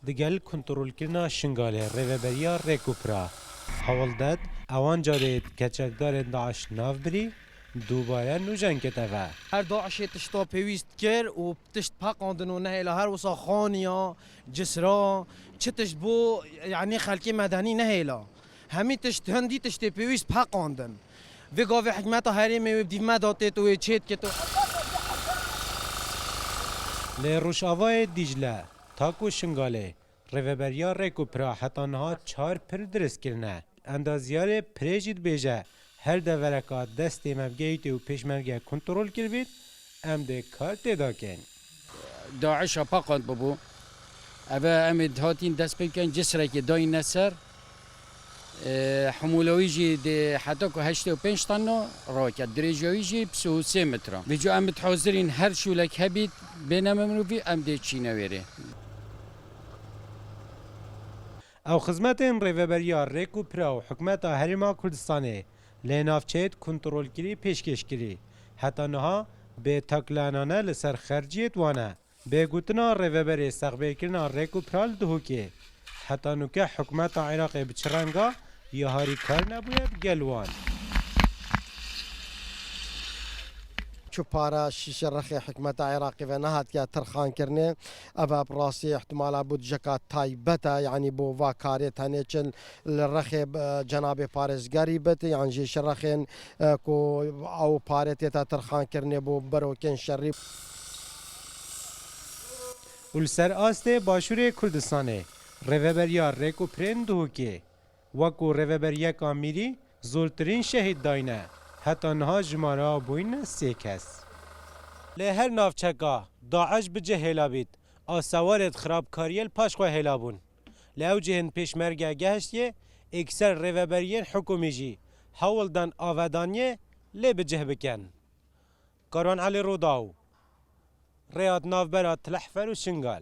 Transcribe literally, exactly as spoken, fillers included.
Digel kontrolkirina Şingalê rêveberiya Rêk û Pira hewl ded, ewan carê di keçekdarên DAIŞ nav birî, dubare nûjen kete ve. Her DAIŞê tişta pêwîst kir û tişt peqandin û nehêla, her wisa xaniya, cisra, çi tişt bû, yanî xelkê medenî nehêla. Hemî tişt, hindî tiştê pêwîst peqandin. Vê gavê hikmeta herêmê wê bi dîv me da têt û wê çêt kit û Li Rojavayê Dîcle, Tako Şingalê, rêveberiya Rêk û Pira heta niha çar pir dirist kirine. Endaziyarê pirê jî dibêje, her devereka destê mevgeyîtê û pêşmerge kontrol kiribît, em dê kar tê de kin. DAIŞa peqand bibû. Eve em ê dihatîn dest pê bikin, cisrekê dayîne ser. E, hemûla wî jî dê heta ku heştê û pênc tonna raket, dirêjiya wî jî sî û sê metre. Vêca em dihazirîn her şûlek hebît, bêne me mirovî, em dê çîne wêrê. Ew xizmetên rêveberiya Rêk û Pira û Hikûmeta Herêma Kurdistanê lê navçeyê di kontrolkirî pêşkêş kirî. Heta niha bê taklanane li ser xerciyêt wan e. Bê gotina rêveberê sexbêrkirina Rêk û Pira li Duhokê, heta nûke hikûmeta Iraqê bi çi renga ya harîkar nebûye bi gel wan. Çi para şîşe rexê hikûmeta Iraqê ve nehatiye tirxankirinê, eve bi rastî ihtimala bû dijeka taybet e, yanî bo va karê tenê çi li rexê, e, cenabê parêzgerî bit, yan jî şi rexên, e, ku ew pare tête tirxankirinê bo berokên şerî. Û li ser astê Başûrê Kurdistanê, rêveberiya Rêk û Pirên Duhokê, wekû rêveberiyeka mîrî zoltirîn şehîd dayne, heta niha jimara bûyne sê kes. Lê her navçeka DAIŞ bi cih hêla bît, a sewarê di xirabkariyê li paş xwe hêla bûn. Li ew cihên pêşmerge gehiştiyê, êkser rêveberiyên hikûmî jî hewl dan avedaniyê lê bi cih bikin. Karwan Elî Rûdaw, Rêya di navbera Tilehfer û Şingal.